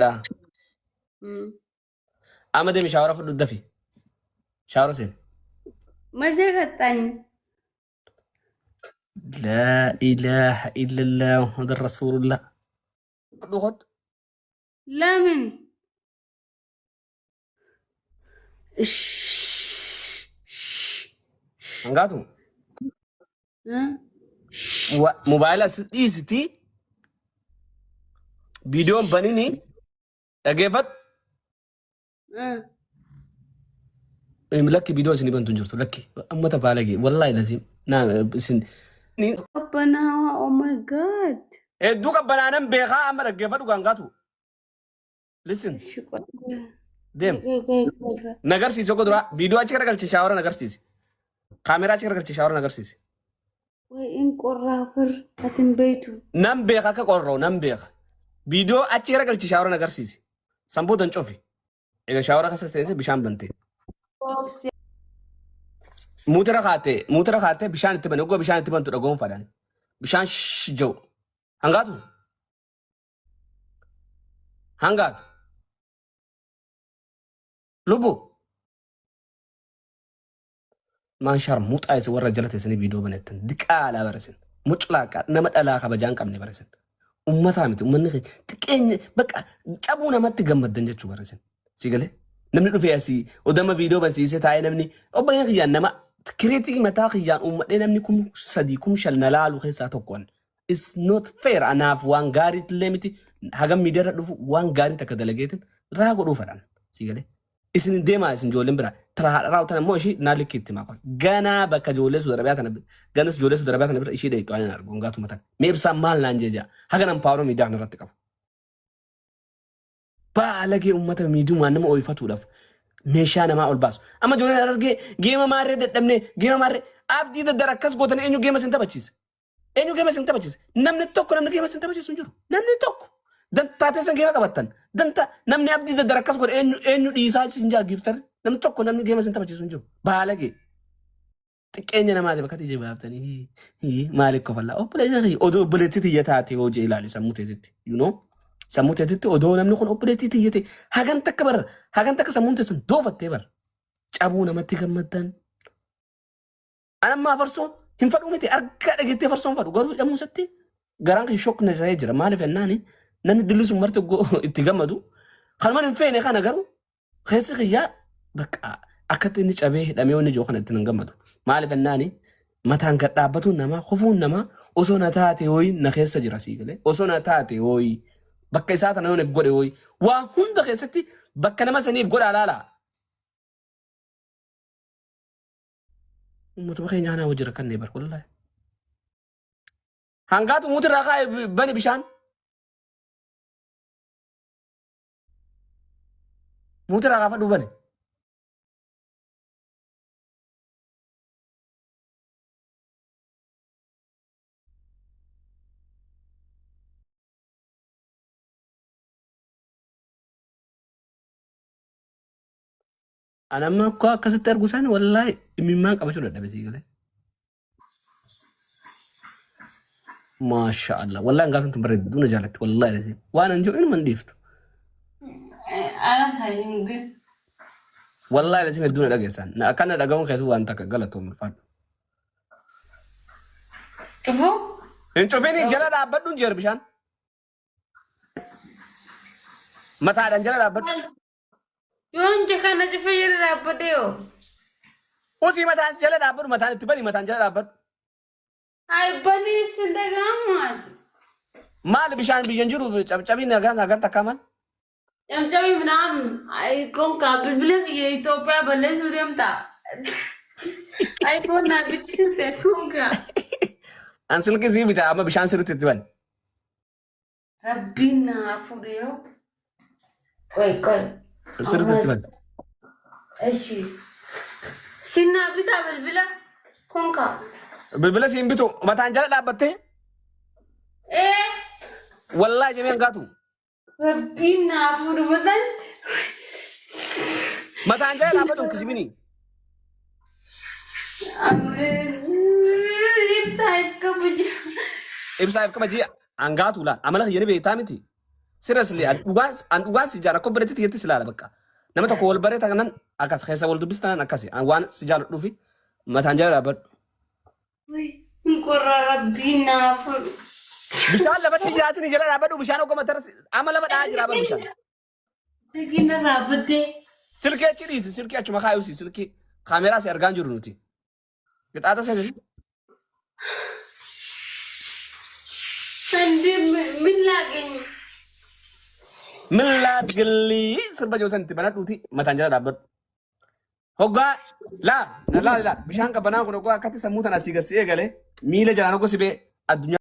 Dha. Amma deemi shaawara fudhu dafi. Shaawara seen. መቼ ቀጣኝ? Laa ilaaha illallah Muhammad Rasuulullah. Fudhu kottu. ለምን? እሺ Hangaatu. እ? Mobaayila si dhiisiti viidiyoon banini dhageeffadhu. እ? Lakki viidiyoo isin bantu hin jirtu lakki ummata baalagee wallaahi laziim naa isin. ቀበናዋ ኦ ማይ ጋድ። Hedduu qabbanaanan beekaa amma dhaggeeffadhu gaangaatu. Listen እሺ ቆይ deem ቆይ ቆይ ቆይ ቆይ። nagarsiisi tokko dura viidiyoo achi garagalchi shaawara nagarsiisi. Kaameraa achi garagalchi shaawara nagarsiisi. ወይ እንቆራፍር አትንበይቱ። Nan beeka akka qorroo nan beeka. Viidiyoo achi garagalchi shaawara nagarsiisi. San booda hin cufi. Egaa shaawara keessa teessee bishaan bante. ኦብስ። Muutira kaattee bishaan itti bane oggoo bishaan itti bantu dhagoonfaadhaan. Bishaan jedhu. Hangaatu? Hangaatu? Lubbu? Maan sharmuuxaa isin warra jala teessanii viidiyoo banattan diqaalaa barasin. Muclaaqaa nama dhalaa kabajaa hin qabne barasin. Ummataa miti ummanni keenya xiqqeenya bakka cabuu namatti gammaddan jechuu barasin. Si galee namni dhufee asii odama viidiyoo bansiisee taa'ee namni obboleen kiyyaan nama kireetii mataa kiyyaan uummadhee namni 3000 5000 na laalu keessaa tokkoon. It's not fair anaaf waan gaariitti illee miti hagam miidiyaarra dhufu waan gaarii takka dalageetin raa godhuu fedhan. Si galee. Isin deemaa isin ijoolleen bira tara haadha raawwatan immoo ishii naa likki itti maaqoon. Ganaa bakka ijoollee Suudi Arabiyaa tana ganas ijoollee Suudi Arabiyaa tana bira ishii dheeyxu ani argu hangaatu matan. Mee ibsaan maal naan jee jaa haga nan paaroo miidiyaa kana irratti qabu. Baalagee uummata miidiyaa nama ooyifatuudhaaf meeshaa namaa ol baasu. Amma ijoolleen argee geema maarree dadhabnee geema maarree abdii daddara akkas gootanii eenyu geema isin taphachiisa? Eenyu geema isin taphachiisa? Namni tokko namni geema isin taphachiisu hin jiru. Namni tokko dantaa teessan geema qabattan. Dantaa namni abdii daddara akkas godhe eenyu eenyu dhiisaa isin jaa giiftarri. Namni tokko namni geema isin taphachiisu hin jiru. Baalagee. Xiqqeenya namaati bakka ija baaftanii maaliif kofallaa obboleessa kiyya odoo obboleettii tiyya taate hoo jee ilaali sammuu teetitti you know sammuu teetitti odoo namni kun obboleettii tiyya ta'e hagan takka bara hagan takka sammuun teessan doofattee bara cabuu namatti gammaddan. Anammaa farsoo hin fadhuu miti argaa dhageettee farsoo hin fadhu garuu hidhamuu isatti garaan kiyya shock na ta'ee jira maaliif jennaani namni dilli sun marti itti gammadu kanuman hin feene kana garuu keessi kiyyaa bakka akkatti inni cabee hidhamee wanni jiru kana itti hin gammadu maaliif jennaani mataan gad dhaabbatuun namaa kufuun namaa osoo na taate hooyi na keessa jira sii galee osoo na taate hooyi bakka isaa tana yoon if godhe hooyi waa hunda keessatti bakka nama saniif godhaa laalaa. Uummatuma keenya kanaa wajji rakkannee bar wallahi. Hangaatu muuti irraa kaa'e bani bishaan. Muuti irraa kaafadhu bani. Ani amma akka akkasitti argu isaan wallaahi imimmaan qabachuu dadhabe sii galee. Maasha Allah. Wallaahi hangaafni tun bareedduu na jaalatti wallaahi lazim. Waan an jiru inuma hin dhiiftu. Ara kan ግን Wallaahi lazim hedduu na dhageessan. Na akkana dhaga'uun keetu waan takka galatoom ulfaadhu. Cufu Hin cufini jala dhaabbadhu hin jeer bishaan. Mataadhaan jala dhaabbadhu. Yoon kana cufe jala dhaabbadhe yoo. Usii mataan jala dhaabbadhu mataan itti bani mataan jala dhaabbadhu. Ay banii sin dhaga'amaati. Maali bishaan biyyan jiru cabcabiin nagaan nagaan takkaa maal? Camcamii ምናምን ay konkaa bilbila kiyya Itoophiyaa balleessuu deemta. iPhone naa bichiste konkaa. An silkii sii bita amma bishaan sirriitti itti bani. Rabbiin naa fuudhe yoo. Qoy qoy. Sirriitti itti bani. እሺ Sinnaa bitaa bilbila konkaa. Bilbila siin bitu mataan jala dhaabbattee Ee wallaahi jedhee hangaatu. Rabbiin naa fuudhu basan. Mataan jala dhaabbatu hin kijibini. Ibsaa if qabu jira. Ibsaa if qaba ji'a hangaatu laal amala kiyya ni beektaa miti. Seriously, an dhugaan an dhugaan si jaala akka obboleettii tiyyatti si laala bakka. Nama tokko wal baree tanan akkas keessa wal dubbisa tanan akkasi. An waan si jaaladhuufi mataan jala dhaabbadhu. Hin qorra rabbiin naa fudhu. Bishaan lafatti yaasini jala dhaabbadhu bishaan oggoma tara amma lafa dha'aa jira bara bishaan. Silkiin irraa baddee. Silkii achi dhiisi silkii achuma kaayusi silkii kaameraa si argaan jiru nuti. Qixaaxa seenani. Andi min laaginyu. Min laagillii sirba jiru san itti banadhuuti mataan jala dhaabbadhu. Hoggaa laa na laa laa bishaan qabbanaa kun hoggaa akkatti sammuu tana asii gad si eegale miila jalaan hogga si bee addunyaa.